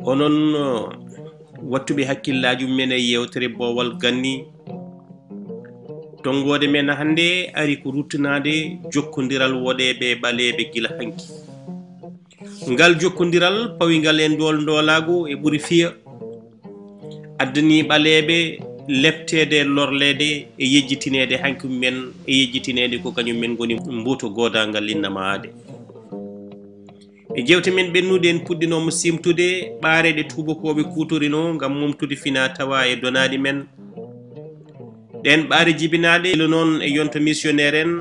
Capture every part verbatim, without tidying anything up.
Onon wattuɓe hakkillaaji mum en e yeewtere Boowal Ganni, tonngoode men hannde ari ko ruttanaade jokkondiral woɗeeɓe e ɓaleeɓe gila hanki. Ngal jokkondiral pawingal e ndool ndoolaagu e ɓuri fiya, addani ɓaleeɓe lepteede e lorleede e yejjitineede hanki mum en e yejjitineede ko kañum en ngoni mbuuto goodaangal innama aade. E jeewte men ɓennude en puɗɗinooma siimtude ɓaareeɗe tuubakooɓe kuutorinoo ngam momtude fina tawa e donaaɗi men. Ɗeen ɓaare jibinaaɗe ilo noon e yonto missionnaire en,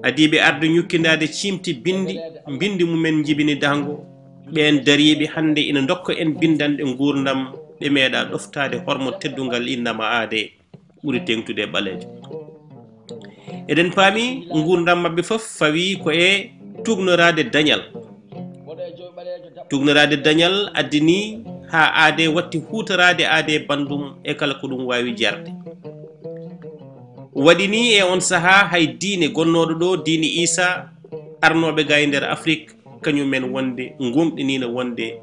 adiiɓe arde ñukkindaade ciimti binndi, mbinndi mum en njibini dahngo. Ɓeen dariiɓe hannde ina ndokka en binndanɗe nguurndam ɗe meeɗa ɗoftaade hormo teddungal innama aade ɓuri teeŋtude e ɓaleejo. Eɗen paami nguurndam maɓɓe fof fawii ko e tuugnoraade dañal. Tuugnoraade dañal addini haa aade watti huutoraade aade banndum e kala ko ɗum waawi jarde. Waɗi ni e on sahaa hay diine gonnooɗo ɗo, diine Iisaa, arnooɓe ga e nder Afrik, kañum en wonde ngomɗiniino wonde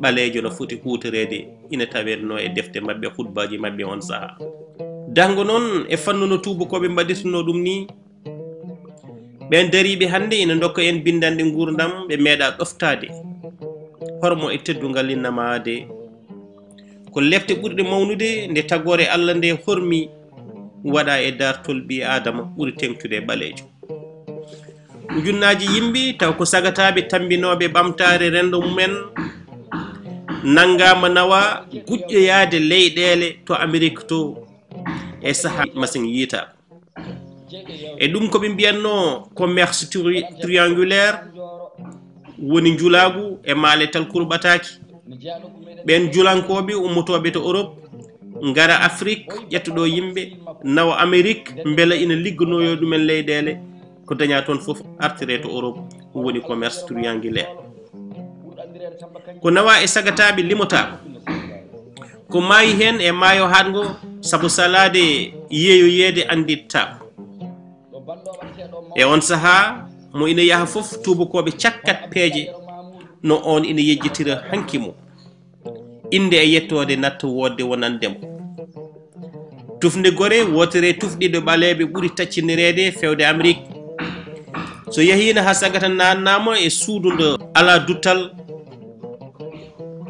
ɓaleejo no foti huutoreede, ina tawetnoo e defte maɓɓe, khutbaaji maɓɓe on sahaa. Dahngo noon e fannu no tuubakooɓe mbaɗirtunoo ɗum ni, ɓeen dariiɓe hannde ina ndokka en binndanɗe nguurndam ɓe meeɗa ɗoftaade. Hormo e teddungal innama aade. Ko lepte ɓurɗe mawnude nde tagoore Alla nde hormi waɗa e daartol ɓii Aadama ɓuri teeŋtude e ɓaleejo. Ujunnaaji yimɓe taw ko sagataaɓe tammbinooɓe ɓamtaare renndo mum en nanngaama nawa guƴƴoyaade leyɗeele to Amerik to e sahaa masiŋ yiita. E ɗum ko ɓe mbiyatnoo commerce tri-, triangulaire, woni njulaagu e maaletal kurɓataaki. Ɓeen julankooɓe ummotooɓe to Europe, ngara Afrik, ƴetta ɗo yimɓe, nawa Amerik, mbela ina ligganooyo ɗumen leyɗeele, ko daña toon fof artire to Europe, woni commerce triangulaire. Ko nawa e sagataaɓe limotaako. Ko maayi heen e maayo haaɗngo, sabu salaade yeeyoyeede anndittaako. E on sahaa, mo ina yaha fof, tuubakooɓe cakkat peeje no on ina yejjitira hanki mo. Innde e yettoode natta woodde wonande mo. Tufnde Gore, wootere tufɗiiɗo ɓaleeɓe ɓuri taccinireede feewde Amerik. So yahiino haa sagata naatnaama e suudu ndo alaa duttal,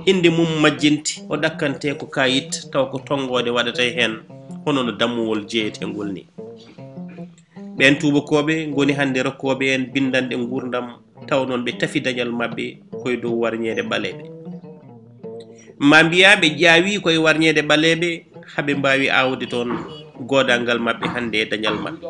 innde mum majjinti, o ɗakkantee ko kayit, tawa ko tonngoode waɗata heen, hono no dammuwol jeyeteengol ni. Ɓeen tuubakooɓe ngoni hannde rokkooɓe en binndanɗe nguurndam, tawa noon ɓe tafi dañal maɓɓe ko e dow warñeede ɓaleeɓe. Ma mbiyaa ɓe ƴaawi ko e warñeede ɓaleeɓe, haa ɓe mbaawi aawde toon goodaangal maɓɓe hannde e dañal maɓɓe.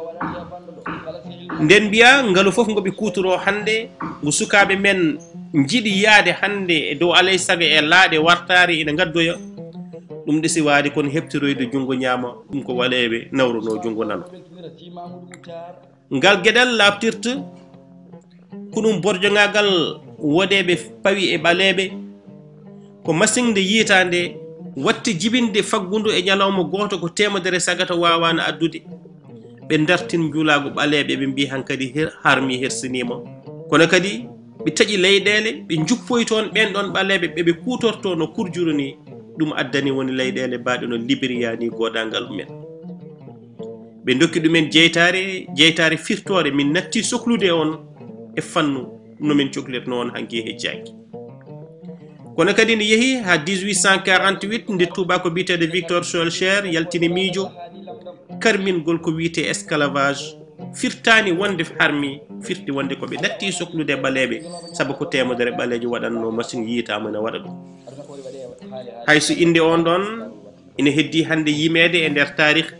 Nden mbiyaa ngalu fof ngo ɓe kuutoroo hannde, ngu sukaaɓe men njiɗi yahde hannde e dow alay sago e laaɗe wartaare ina ngaddoya, ɗum ɗesiwaade kono heɓtiroyde junngo ñaamo, ɗum ko ɓaleeɓe nawrunoo junngo nano. Ngal geɗal laaɓtirta ko ɗum borjogaagal woɗeeɓe pawi e ɓaleeɓe, ko masiŋ nde yiytaande watti jibinde faggundu e ñalawma gooto ko teemedere sagata waawaano addude. Ɓe ndartin njulaagu ɓaleeɓe, ɓe mbii hankadi her-, harmi hersiniima. Kono kadi ɓe taƴi leyɗeele, ɓe njuppoyi toon ɓeen ɗoon ɓaleeɓe, ɓe ɓe kuutortoo no kurjuru ni. Ɗum addani woni leyɗeele baaɗe no Liberiya ni goodaangal mumen. Ɓe ndokki ɗumen jeytaare, jeytaare firtoore, min natti soklude on e fannu no min coklirno on hanki e heccaaki. Kono kadi ne yehi haa dix-huit cent quarante-huit, nde tuubako biyeteeɗo Victor Schœlcher yaltini miijo karmingol ko wiyetee esclavage, firtaani wonde harmi, firti wonde ko ɓe natti soklude ɓaleeɓe, sabu ko teemedere ɓaleejo waɗatnoo masiŋ yiytaama ene waɗa ɗum. Hay so innde on ɗon ina heddii hannde yimeede e nder taarikh,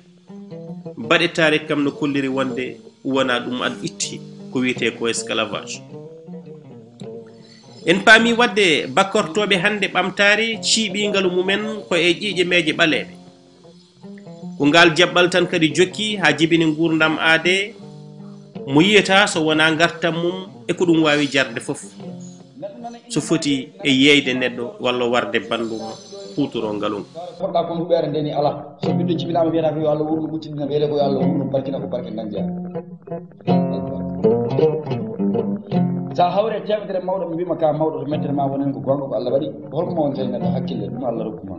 baɗe taarikh kam no kolliri wonde wonaa ɗum ad-, itti ko wiyetee ko esclavage. En paami waɗde bakkortooɓe hannde ɓamtaare ciiɓingal mumen ko e ƴiiƴe meeje ɓaleeɓe. Ko ngal jaɓɓal tan kadi jokki haa jibini nguurndam aadee mo yiyata so wonaa ngartam mum e ko ɗum waawi jarde fof, so foti e yeeyde neɗɗo walla warde banndum huutorongal ngal. Poɗɗa kon huɓeere nde ni alaa. So ɓiɗɗo jibinaama wiyata ko yo Allah wurnu ɓuttidina, wiyete ko yo Allah wurnu barkina ko barke dañde. Sa hawre teemedere mawɗo ɓe mbima ka mawɗo to mettere ma wonen ko gonga ko Allah waɗi. Holko ma woni tawi neɗɗo hakkille ɗum Allah rokku ma.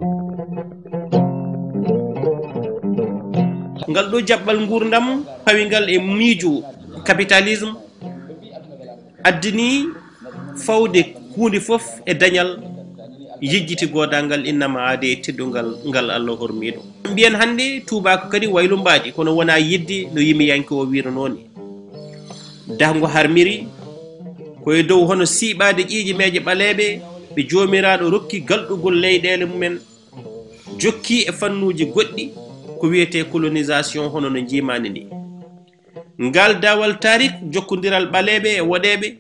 Ngal ɗo jaɓɓal nguurndam pawingal e miijo capitalisme addini fawde huunde fof e dañal yejjiti godangal innama aade e teddungal ngal Allah hormiɗo. Mbiyen hannde tuubako kadi waylo mbaadi kono wona yidde no yimiyanke o wiranoo ni. Dahngo harmiri ko e dow hono siiɓaade ƴiiƴe meeje ɓaleeɓe ɓe joomiraaɗo rokki galɗugol leyɗeele mumen jokki e fannuuji goɗɗi ko wiyetee colonisation hono no njiimaani ni. Ngal daawal tarik jokkondiral ɓaleeɓe e woɗeeɓe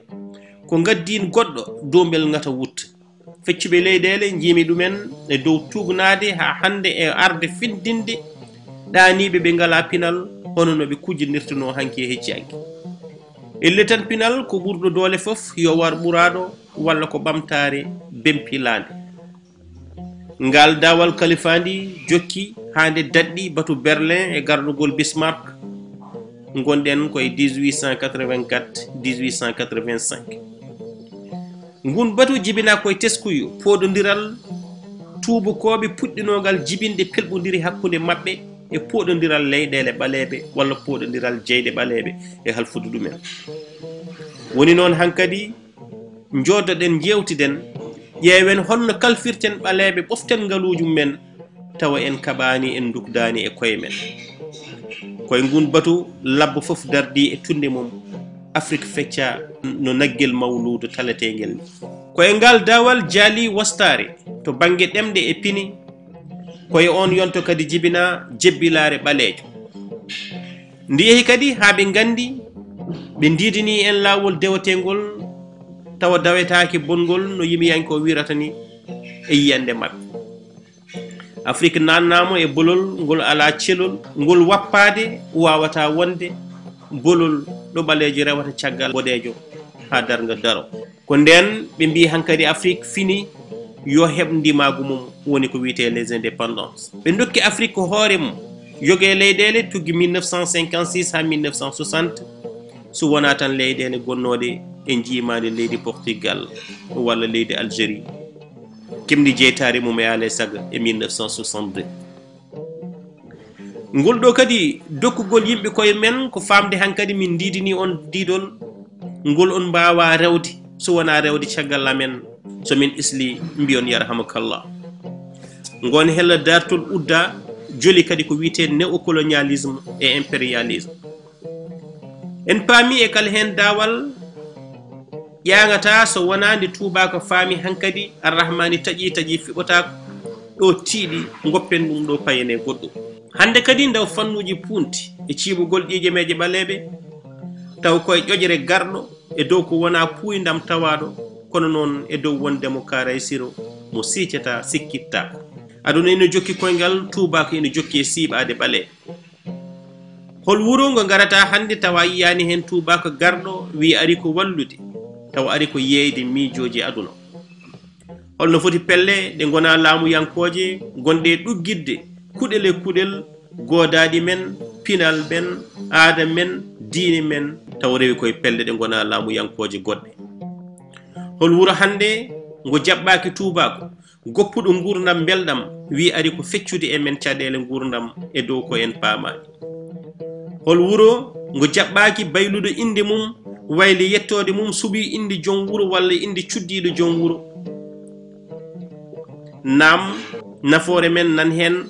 ko ngaddiin goɗɗo duumbel ngata wut. Feccuɓe leyɗeele njiimi ɗumen e dow tuugnaade haa hannde e arde findinde ɗaaniiɓe ɓe ngalaa pinal hono no ɓe kujjinirtunoo hanki e hecci hanki. Elle tan pinal ko ɓurɗo doole fof yo war ɓuraaɗo walla ko ɓamtaare bempilaande. Ngal daawal kalifaandi jokki haa nde daɗɗi batu Berlin e garɗugol Bismarck ngonɗen ko e dix-huit cent quatre-vingt-quatre dix-huit cent quatre-vingt-cinq. Ngun batu jibina koye teskuyo pooɗondiral tuubakooɓe puɗɗinoogal jibinde pelɓondiri hakkunde maɓɓe e pooɗondiral leyɗeele ɓaleeɓe walla pooɗondiral jeyɗe ɓaleeɓe e halfude ɗumen. Woni noon hankadi njoodoɗen njeewtiden ƴeewen holno kalfirten ɓaleeɓe ɓoften ngaluuji mumen tawa en kaɓaani en ndukdaani e koye men. Koye ngun batu labbo fof dardi e tunnde mum Afrik fecca no naggel mawluudo taleteengel ni. Ko e ngal daawal jaali wostaare to bannge ɗemɗe e pini ko e oon yonto kadi jibina jebbilaare ɓaleejo. Ndi yehi kadi haa ɓe nganndi ɓe ndiidini en laawol deweteengol tawa dawetaake bonngol no yimiyanke o wiirata ni e yiyannde maɓɓe. Afrik naannaama e bolol ngol alaa celol, ngol wappaade waawataa wonde bolol ɗo ɓaleejo rewata caggal boɗeejo haa darnga daro. Ko ndeen ɓe mbii hankadi Afrik fini yo heɓ ndimaagu mum woni ko wiyetee les indépendances. Ɓe ndokki Afrik ko hoore mum yoga e leyɗeele tuggi mille neuf cent cinquante-six haa mille neuf cent soixante so wonaa tan leyɗeele gonnooɗe e njiimaandi leydi Portugal walla leydi Algérie. Kemndi jeytaare mum e Alain Saga e mille neuf cent soixante-deux. Ngol ɗo kadi dokkugol yimɓe koye men ko faamde hankadi min ndiidini on diidol ngol on mbaawaa rewde so wonaa rewde caggal amen so min isli mbiyon yarhamakallah. Ngon hella daartol udda joli kadi ko wiyetee néocolonialisme e impérialisme. En paami e kala heen daawal ƴaaŋataa so wonaa nde tuubaako faami hankadi arrahmaani taƴii taƴii fiɓotaako ɗo tiiɗi ngoppen ɗum ɗo payen e goɗɗum. Hannde kadi ndaw fannuuji puunti e ciiɓugol ƴiiƴe meeje ɓaleeɓe taw koye ƴoƴre garɗo e dow ko wonaa puuyndam tawaaɗo kono noon e dow won demokarasi mo siicata sikkittaako. Aduna ina jokki koyngal tuubaako ina jokki e siiɓaade ɓaleeɓe. Hol wuro ngo ngarata hannde tawa yiyaani heen tuubaako garɗo wi ari ko wallude tawa ari ko yeeyde miijooji aduna. Holno foti pelle ɗe ngonaa laamuyankooje gonɗe e ɗuggitde kuɗel e kuɗel goodaaɗi men, pinal men, aada men, diine men tawa rewi koye pelle ɗe ngonaa laamuyankooje goɗɗe. Hol wuro hannde ngo jaɓɓaaki tuubaako goppuɗo nguurndam mbelɗam wi ari ko feccude e men caɗeele nguurndam e dow ko en paamaani? Hol wuro ngo jaɓɓaaki bayluɗo innde mum wayli yettoode mum suɓi innde joom wuro walla innde cuddiiɗo joom wuro? Naam, nafoore men nan heen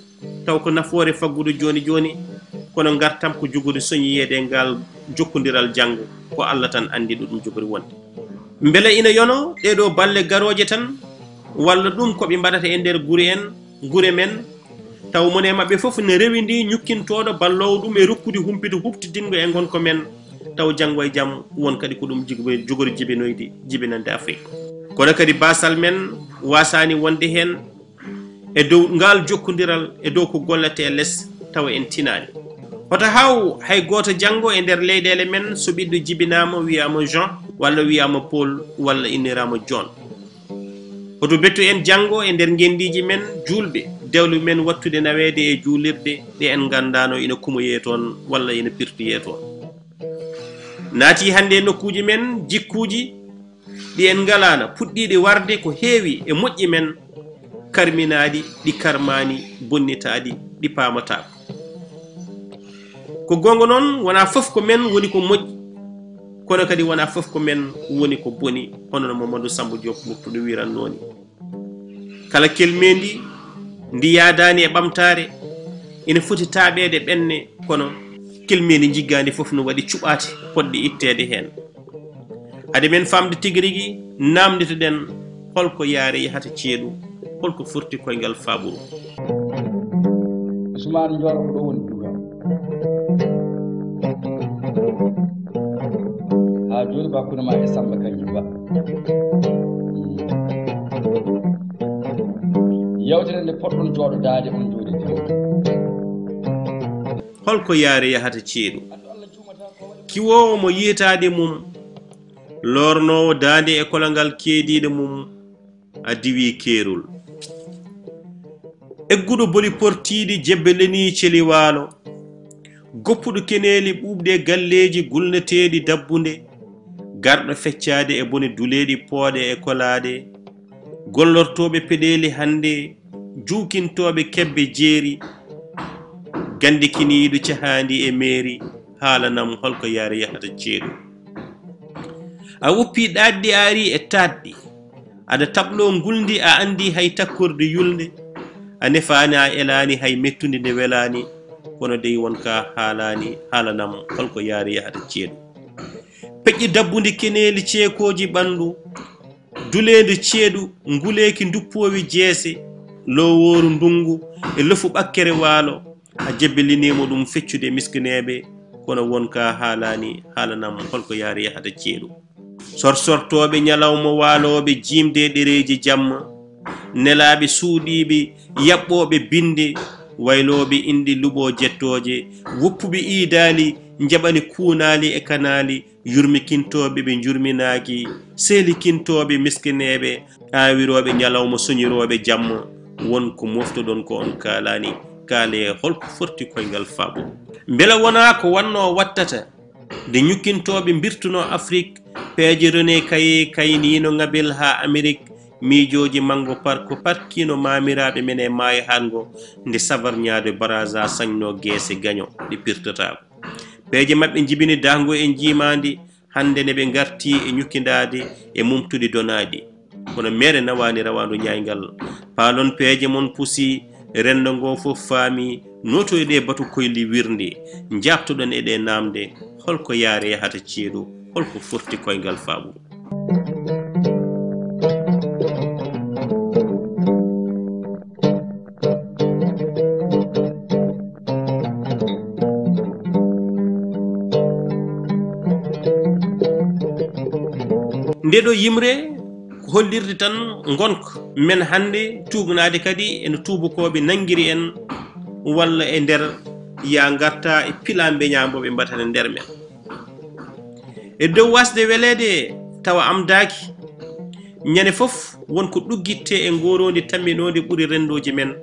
taw ko nafoore faggudu jooni jooni kono ngartam ko jogori soñiyeede e ngal jokkondiral janngo ko Allah tan anndi ɗo ɗum jogori wonde. Mbele ina yono ɗee ɗoo balle garooje tan walla ɗum ko ɓe mbaɗata e nder gure en gure men taw mone maɓɓe fof ne rewindi ñukkintooɗo balloowo ɗum e rokkude humpito huɓtidingo e ngonka men taw janngo e jam won kadi ko ɗum jogori jibinoyde jibinande Afrik. Kono kadi baasal men waasaani wonde heen e dow ngaal jokkondiral e dow ko golletee les tawa en tinaani. Hoto haaw hay gooto janngo e nder leyɗeele men so ɓiɗɗo jibinaama wiyaama Jean walla wiyaama Paul walla inniraama John. Hoto bettu en janngo e nder ngenndiiji men juulɓe dewle men waɗtude naweede e juulirde ɗe en nganndaano ina kumoyee toon walla ina pirtoyee toon. Naati hannde e nokkuuji men jikkuuji ɗi en ngalaana, puɗɗiiɗi warde ko heewi e moƴƴi men, karminaaɗi, ɗi karmaani, bonnitaaɗi, ɗi paamataako. Ko goonga noon, wonaa fof ko men woni ko moƴƴi, kono kadi wonaa fof ko men woni ko boni, hono no Mamadou Samba Diop Murtuɗo wiiratnoo ni. Kala kelmeendi ndi yaadaani e ɓamtaare ina foti taaɓeede ɓenne, kono kelmeendi njiggaandi fof no waɗi cuɓaate potɗe itteede heen. Hade men faamde tigi rigi, naamnditoɗen holko yaare yahata ceeɗu, holko forti koyngal faaɓuru. Usmaan Njooro ko ɗo woni Duga. Haa jooni ko hakkunde ma e Samba Kanji Ba. Yewtere nde poɗɗon jooɗodaade on jooɗi. Holko yaare yahata ceeɗu? Kiwoowo mo yiyetaade mum, lornoowo daande e kolangal keediiɗo mum, a diwii keerol. Egguɗo boli portiiɗi jebbelenii celi waalo, goppuɗo keneeli ɓuuɓɗe galleeji gulneteeɗi dabbunde, garɗo feccaade e bone duleeɗi pooɗe e kolaaɗe, gollortooɓe peɗeeli hannde, juukintooɓe kebbe jeeri, gandikiniiɗo cahaandi e meeri, haalanam holko yaare yahata ceeɗu. A woppi ɗaatɗi aari e taatɗi, aɗa taɓlo ngulndi a anndi hay takkorde yulnde, a nefaani a elaani hay mettude nde welaani, kono dey won ka haalaani, haalanam holko yaare yahata ceeɗu. Peƴƴi dabbundi keneeli ceekooji ɓanndu, duleendu ceeɗu, nguleeki nduppoowi jeese, lowooru ndunngu e lofu ɓakkere waalo, a jebbiliniima ɗum feccude miskineeɓe, kono won ka haalaani, haalanam holko yaari yahata ceeɗu. Sorsortooɓe ñalawma waalooɓe jiimde e ɗereeji jamma, nelaaɓe suuɗiiɓe, yaɓɓooɓe binnde, waylooɓe inɗe luɓoo jettooje, woppuɓe iidaali, njaɓani kuunaali e kanaali, yurmikintooɓe ɓe njurminaaki, seelikintooɓe miskineeɓe, aawirooɓe ñalawma soñirooɓe jamma, won ko moftoɗon ko on kaalaani, kaalee holko forti koyngal faaɓuru. Mbela wonaa ko wannoo wattata nde ñukkintooɓe mbirtunoo Afrik, peeje René Caillé kayniino Ŋabel haa Amerik, miijooji manngo par ko parkiino maamiraaɓe men e maayo haatngo nde Savarñaa de Baraza sañnoo geese gaño ɗe pirtotaako. Peeje maɓɓe njibini dahngo e njiimaandi, hannde ne ɓe ngartii e ñukkindaade e mumtude donaaɗi. Kono meere nawaani rawaandu ñaayngal. Paalon peeje mon pusi, renndo ngoo fof faami, nootoyɗe batu koyli wirndi, njaabtoɗon e ɗee naamnde, holko yaare yahata ceeɗu, holko forti koyngal faaɓuru? Nde ɗo yimre ko hollirde tan ngonka men hannde, tuugnaade kadi eno tuubakooɓe nanngiri en, walla e nder yaa ngarta e pila mbeñaa mbo ɓe mbaɗata e nder men. E dow wasde weleede tawa amdaaki, ñande fof won ko ɗuggitte e ngoroondi tamminoondi ɓuri renndooji men,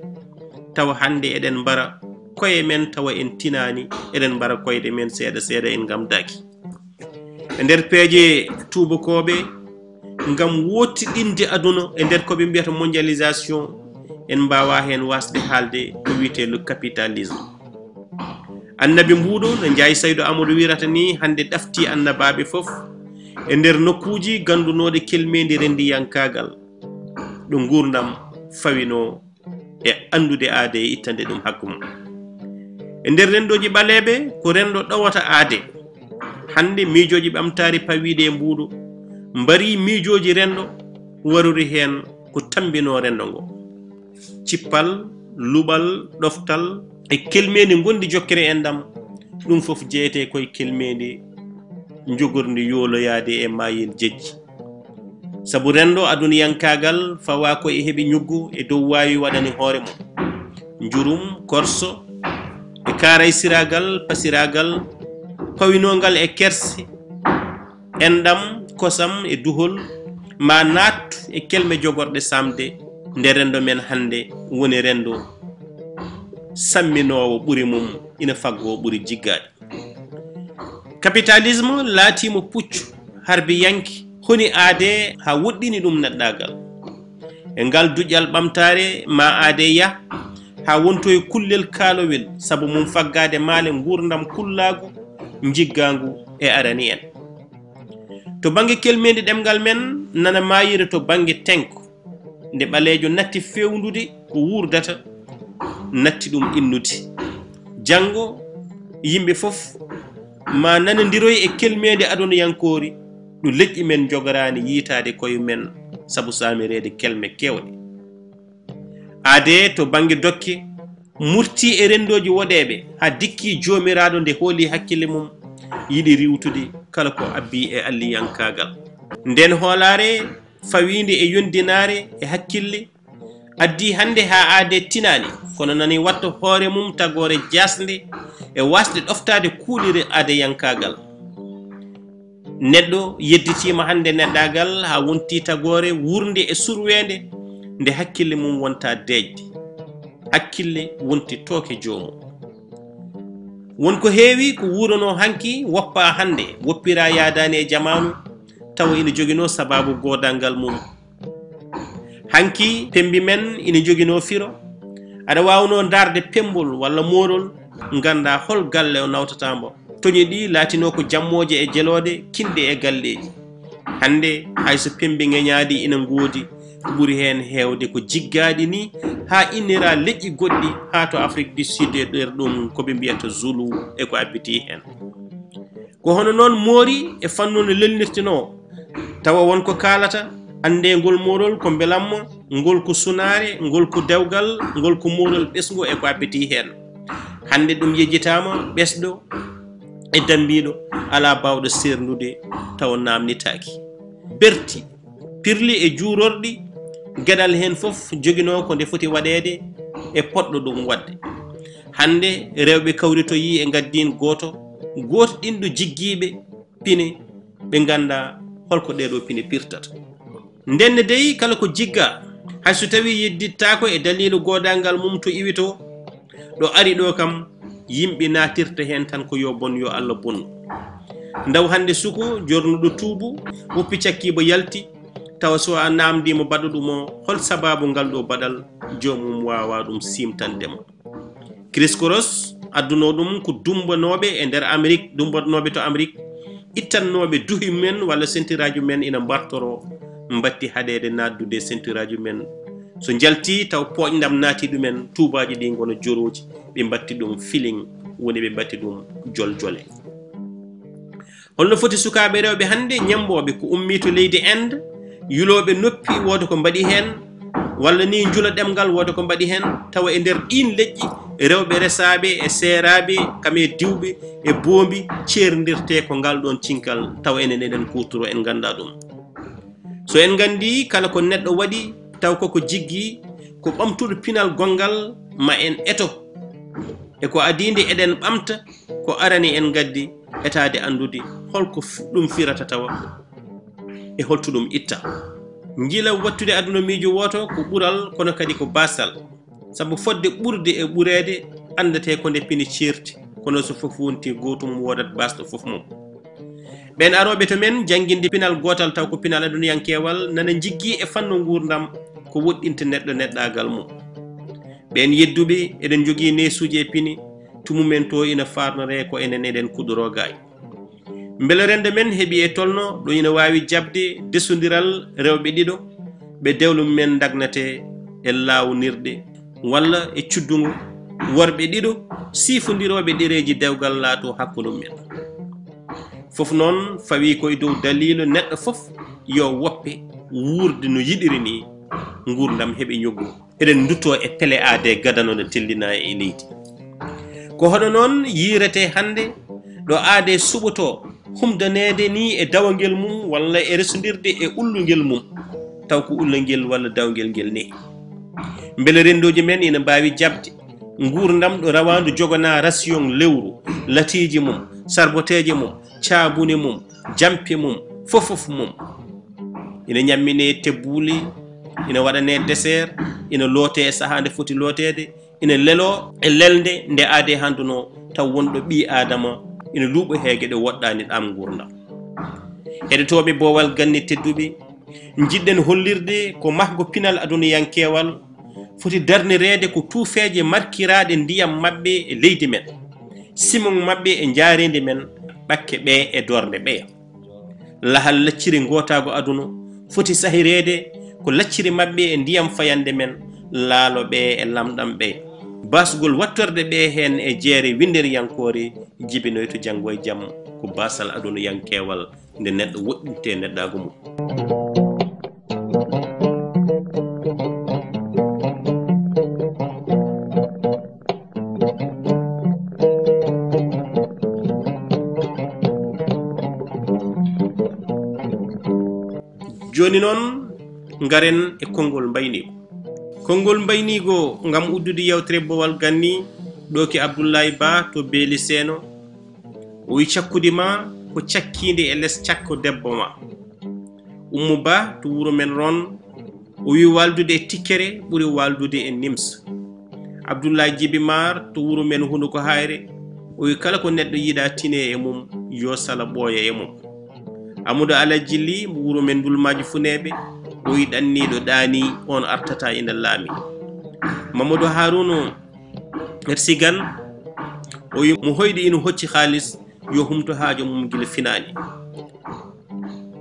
tawa hannde eɗen mbara koye men tawa en tinaani, eɗen mbara koyɗe men seeɗa seeɗa en ngamdaaki. E nder peeje tuubakooɓe, ngam woottiɗinde aduna e nder ko ɓe mbiyata mondialisation, en mbaawaa heen waasde haalde ko wiyetee le capitalisme. Annabi mbuuɗo, no Njaay Saydu Amadu wiyrata ni, hannde ɗaftii annabaaɓe fof e nder nokkuuji ganndunooɗe kelmeendi renndiyankaagal, ɗo nguurndam fawinoo e anndude aade e ittande ɗum hakku mum. E nder renndooji ɓaleeɓe, ko renndo ɗowata aade. Hannde, miijooji ɓamtaari pawiiɗi e mbuuɗo, mbarii miijooji renndo, warori heen ko tammbinoo renndo ngo. Cippal, luɓal, ɗoftal, e kelmeendi ngonndi jokkere enɗam, ɗum fof jeyetee ko e kelmeendi njogorndi yooloyaade e maayel jejji. Sabu renndo aduniyankaagal fawaa ko e heɓi ñuggu e dow waawi waɗani hoore mum. Njurum, korso, e kaaraysiraagal, pasiraagal, pawinoongal e kerse, enɗam, kosam e duhol, ma naat e kelme jogorɗe saamde nde renndo men hannde woni renndo samminoowo ɓuri mum ina faggoo ɓuri jiggaade. Kapitalism laatiima puccu harbiyanke honi aadee haa woɗɗini ɗum neɗɗaagal. E ngal duƴƴal ɓamtaare ma aadee yah haa wontoye kullel kaalowel sabu mum faggaade maale nguurndam kullaagu njiggaangu e arani en. To bannge kelmeendi ɗemngal men nana maayire to bannge tenko, nde ɓaleejo natti feewnude ko wuurdata, natti ɗum innude. Janngo, yimɓe fof ma nanondiroy e kelmeende adunyankoori ɗo leƴƴi men njogoraani yiytaade koye men sabu saamireede kelme keewɗe. Aadee to bannge dokke, murtii e renndooji woɗeeɓe haa dikkii Joomiraaɗo nde hoolii hakkille mum, yiɗi riiwtude kala ko abbii e alliyankaagal. Ndeen hoolaare fawiinde e yondinaare e hakkille, addii hannde haa aadee tinaani, kono nani watta hoore mum tagoore jaasnde e waasde ɗoftaade kuuɗire aadeyankaagal. Neɗɗo yedditiima hannde neɗɗaagal haa wontii tagoore wuurnde e surweende nde hakkille mum wonta deeƴde. Hakkille wonti tooke joomum. Won ko heewi ko wuuranoo hanki woppaa hannde, woppiraa yaadaani e jamaanu, tawa ina joginoo sabaabu goodanngal mum. Hanki pemmbi men ina joginoo firo, aɗa waawnoo ndaarde pemmbol walla moorol, nganndaa hol galle o nawtataa mbo. Toñe ɗi laatinoo ko jammooje e jelooɗe kinɗe e galleeji. Hannde hay so pemmbi ŋeñaaɗi ina ngoodi, ko ɓuri heen heewde ko jiggaaɗi ni, haa inniraa leƴƴi goɗɗi, haa to Afrique du Sud e nder ɗum ko ɓe mbiyata Zulu e ko abbitii heen. Ko hono noon moori e fannu no lelnirtenoo, tawa won ko kaalata, anndee ngol moorol ko mbelamma, ngol ko sunaare, ngol ko dewgal, ngol ko moorol ɓesngu e ko abbitii heen. Hannde ɗum yejjitaama, ɓesɗo e dammbiiɗo alaa baawɗo seerndude tawa naamnitaaki. Berti, pirli e juurorɗi, geɗal heen fof joginoo ko nde foti waɗeede e potɗo ɗum waɗde. Hannde rewɓe kawritoyii e ngaddiin gooto, gooto ɗinɗo jiggiiɓe pine, ɓe nganndaa hol ko ɗeeɗoo pine pirtata. Ndenne dey, kala ko jiggaa, hay so tawii yeddittaako e daliilu goodanngal mum to iwitoo, ɗo ari ɗo kam, yimɓe naatirta heen tan ko yo bon, yo Allah bonnu. Ndaw hannde suko jornuɗo tuubu, woppi cakkiiba yalti, tawa so a naamndiima baɗɗo ɗum o, hol sabaabu ngal ɗo baɗal, joomum waawaa ɗum siimtande ma. Chris Cross addunoo ɗum ko dummbanooɓe e nder Amérique, dummbanooɓe to Amérique, ittannooɓe duhi men walla sentiraaji men ina mbartoroo, mbatti haɗeede naatdude e sentiraaji men. So njaltii taw pooƴndam naati ɗumen, tuubaaji ɗi ngona jorooji, ɓe mbatti ɗum filin, woni ɓe mbatti ɗum joljole. Holno foti sukaaɓe rewɓe hannde ñemmbooɓe ko ummii to leydi Inde, yulooɓe noppi wooda ko mbaɗi heen, walla ni njula ɗemngal wooda ko mbaɗi heen, tawa e nder ɗiin leƴƴi rewɓe resaaɓe e seeraaɓe, kam e diwɓe e boombi ceerndirtee ko ngal ɗoon cinkal, tawa enen eɗen kuutoroo, en nganndaa ɗum. So en nganndii kala ko neɗɗo waɗi, taw koko jiggi, ko ɓamtuɗo pinal gonngal, ma en eto. E ko adii nde eɗen ɓamta, ko arani en ngaddi etaade anndude hol ko fu-, ɗum firata tawa e holto ɗum itta. Njila wattude aduna miijo wooto ko ɓural, kono kadi ko baasal. Sabu fodde ɓurde e ɓureede anndetee ko nde pini ceerti, kono so fof wonti gootum woodat baasɗo fof mum. Ɓeen arooɓe to men jannginde pinal gootal taw ko pinal aduniyankeewal nana njiggi e fannu nguurndam ko woɗɗinta neɗɗo neɗɗaagal mum. Ɓeen yedduɓe eɗen njogii neesuuji e pini, to mumen to ina faarnoree ko enen eɗen kuɗoroo gaay. Mbele renndo men heɓi e tolno ɗo ina waawi jaɓde desondiral rewɓe ɗiɗo ɓe dewle mumen ndagnatee e laawnirɗe walla e cuddungo worɓe ɗiɗo siifondirooɓe ɗereeji dewgal laatoo hakkunde mumen. Fof noon fawii ko e dow daliilu neɗɗo fof yo woppe wuurde no yiɗiri ni, nguurndam heɓe ñoggu. Eɗen nduttoo e pele aadee gadano no tellinaa e leydi. Ko hono noon yiiretee hannde ɗo aadee suɓotoo Humdaneede ni e dawangel mum walla e resondirde e ullungel mum, taw ko ullungel walla dawngel ngel nehi. Mbele renndooji men ina mbaawi jaɓde nguurndam ɗo rawaandu joganaa rasiyoŋ lewru, latiiji mum, sarboteeje mum, caabune mum, jampe mum, fofof mum. Ina ñamminee tebbuuli, ina waɗanee deseer, ina lootee e sahaa nde foti looteede, ina leloo e lelnde nde aadee hannduno, taw wonɗo ɓii Aadama ina luuɓa he geɗe woɗɗaani ɗaam nguurndam. Heɗotooɓe Boowal Ganni tedduɓe, njiɗɗen hollirde ko mahgo pinal aduniyankeewal foti darnireede ko tuufeeje markiraaɗe ndiyam maɓɓe e leydi men, simoŋ maɓɓe e njaareendi men, ɓakke ɓee e doornde ɓeya. Lahal lacciri ngootaago aduna foti sahireede ko lacciri maɓɓe e ndiyam fayande men, laalo ɓee e lamɗam ɓee. Baasgol wattorde ɓee heen e jeere winnderiyankoore jibinoyto janngo e jam ko baasal aduniyankeewal nde neɗɗo woɗɗinte neɗɗaagu mum. Jooni noon, ngaren e konngol mbayniigo. Konngol mbayniigo ngam uddude yewtere Boowal Ganni, ɗo ki Abdullaay Ba to Beeli Seeno. O wi cakkudi ma ko cakkiinde e les cakko debbo ma. Ummu Ba to wuro men Ron, o wi waaldude e tikkere ɓuri waaldude e nims. Abdullaay Jibi Maar to wuro men Hunuko Hayre, o wi kala ko neɗɗo yiɗa tine e mum, yo sala ɓooya e mum. Amadou Alhaji Li mo wuro men Ndulmaaji Funeeɓe, o wi ɗanniiɗo ɗaani, on artata ina laami. Mamadou Harouna Ersigan, o wi mo hoyɗi ina hocci haalis, yo humto haajo mum gila finaani.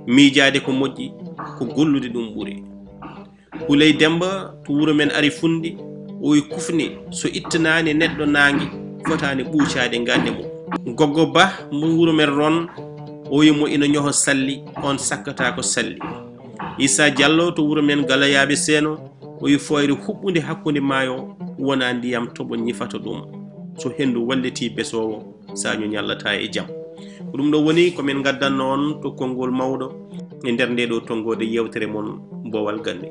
Miijaade ko moƴƴi, ko gollude ɗum ɓuri. Huley Demmba to wuro men Ari Funndi, o wi kufni so ittanaani neɗɗo naange, fotaani ɓuucaade ngande mum. Goggo Ba mo wuro men Ron, o wi mo ina ñoho salli, on sakkata ko salli. Issa Diallo to wuro men Galayaaɓe Seeno, o wi fooyre huɓɓunde hakkunde maayo wona ndiyam toɓo ñifata ɗum. So henndu wallitii besoowo, sañu ñallata e jam. Ko ɗum ɗo woni ko min ngaddanno on to konngol mawɗo e nder nde ɗo tonngoode yewtere mon Boowal Ganni.